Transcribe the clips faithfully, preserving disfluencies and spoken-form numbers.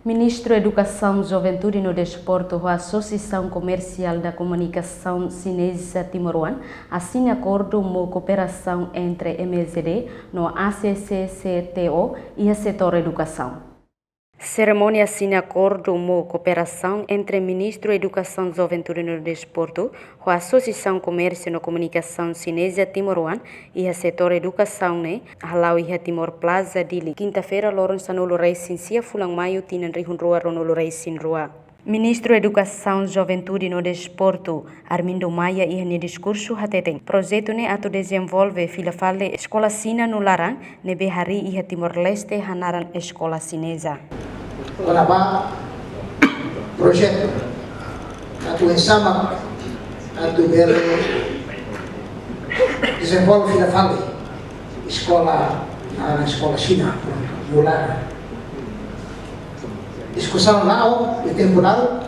Ministru Edukasaun, Juventude no Desportu ho Asosiasaun Komersiál da Komunikasaun Xineza Timoroan asina akordu mós kooperasaun entre M Z D no A C C C T O iha setór edukasaun. Serimónia asina akordu mós kooperasaun entre Ministru Edukasaun, Juventude no Desportu ho Asosiasaun Komérsiu no Komunikasaun Xineza Timoroan iha setór edukasaun ne'e hala'o iha Timor Plaza, Dili, kinta-feira, loron sanulu-resin-sia fulan Maiu, tinan rihun rua ruanulu-resin-rua. Ministru Edukasaun, Juventude no Desportu, Armindo Maia, iha nia diskursu hateten, projetu ne'e atu dezenvolve fila fali eskola Xina no laran ne'ebé harii iha Timor-Leste hanaran Eskola Xineza. Kona-ba projetu atu ensina atu bele dezenvolve fila fali eskola, ah, eskola Xina no laran. Diskusaun la'o iha tempu laran.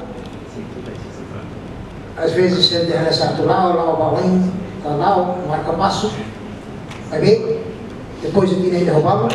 Às vezes, se de hanesan atu la'o, la'o ba oin, ita la'o, marka pasu. Tapi, depois de tinan ida ho balu,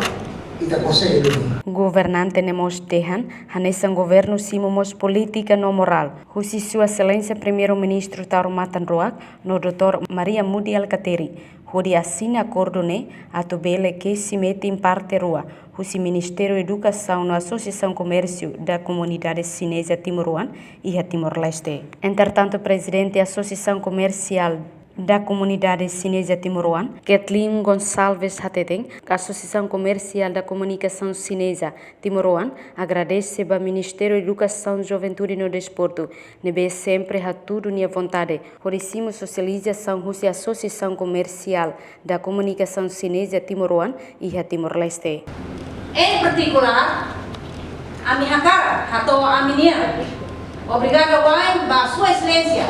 ita konsege duni. Governante ne'e mós dehan, hanesan governu simu mós polítika no morál husi Sua Exelénsia Primeiru-Ministru Taur Matan Ruak no Doutór Maria Mudi Alkatiri, hodi asina akordu ne'e atu bele kesi metin parte rua husi Ministériu Edukasaun no Asosiasaun Komérsiu da Komunidade Xineza Timoroan iha Timor-Leste. Entretantu, Prezidente Asosiasaun Komersiál da Komunidade Xineza Timoroan, Kathleen Gonçalves, hateten, Asosiasaun Komersiál da Komunikasaun Xineza Timoroan agradese ba Ministériu Edukasaun, Juventude no Desportu ne'ebé sempre hatudu nia vontade hodi simu sosializasaun husi Asosiasaun Komersiál da Komunikasaun Xineza Timoroan iha Timor-Leste. Em particular, ami hakarak hato'o ami-nian obrigada wa'in ba Sua Exelénsia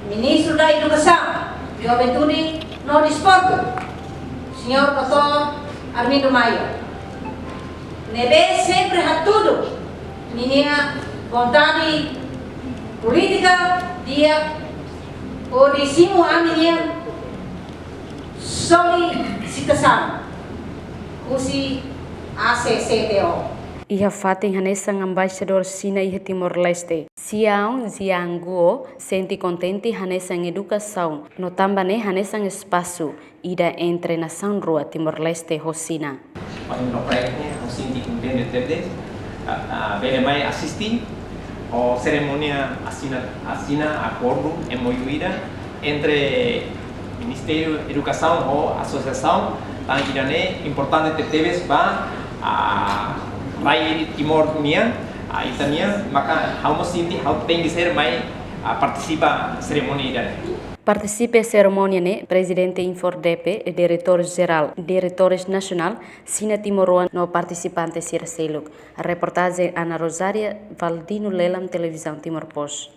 Ministru da Edukasaun, Juventude no Desportu, Señór Doutór Armindo Maia, ne'ebé sempre hatudu ninia vontade polítika di'ak hodi simu ami-nian solisitasaun husi A C C T O. Iha fatin hanesan Embaixadór Xina iha Timor-Leste, Xiao Jianguo sente kontente hanesan edukasaun no tanba ne'e hanesan espasu ida entre nasaun rua Timor-Leste ho Xina. Paling proyek ne'e, ha'u sente kontente tebes, ah, ah, bele mai asiste ho serimónia asina, asina akordu M O U ida entre Ministériu Edukasaun ho asosiasaun, tan ida-ne'e importante tebes ba, ah, rai Timor nian, ah, ita-nian, maka ha'u mós sente, ha'u tenke ser mai, ah, partisipa serimónia ida-ne'e. Partisipa serimónia ne'e, Prezidente INFORDEPE, Diretór Jerál, Diretores Nasionál, Xina Timoroan no partisipante sira seluk. Reportajen Ana Rosária, Valdino Lelam, Televizaun Timor Post.